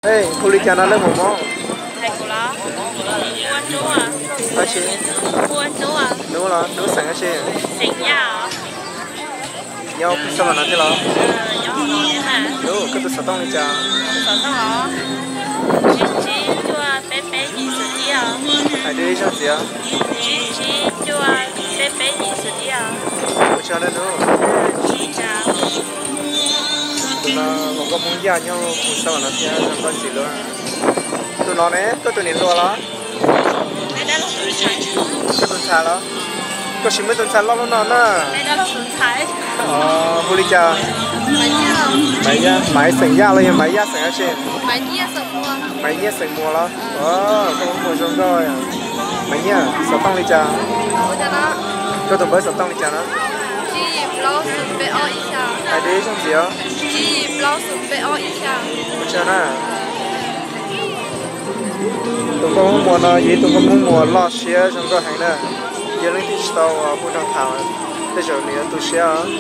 Hu li cas no leej muam Hmoob? Hnub los hnub xeem dab tsi? Nyob Xab Las no thiab los? Koj tus xov tooj li cas? Hais li ib zaug ntxiv. Ua tsaug nawb hnub. Tus no hluas nkauj Hmoob Yaj nyob Xab Las no thiab zoo nkauj ntxim hlub. Tus no ne, koj tus niam hluas los? Koj tus ntxhais los? Koj sim muab tus ntxhais loj lub no na. Hu li cas? Maiv Yaj, Maiv xeem Yaj los yog Maiv Yaj xeem dab tsi? Maiv Nyiaj xeem Muas los? Koj muaj muam zoo nkauj. Maiv Nyiaj, xov tooj li cas? Koj tus npawb xov tooj li cas no? Hais li ib zaug ntxiv os. Ua tsaug na. Tus nkauj Hmoob Muas no yog ib tug nkauj Hmoob Muas loj siab zoo nkauj heev na. Yog leej twg tsis tau ua hu rau tham, tej zaum nws yuav tu siab os.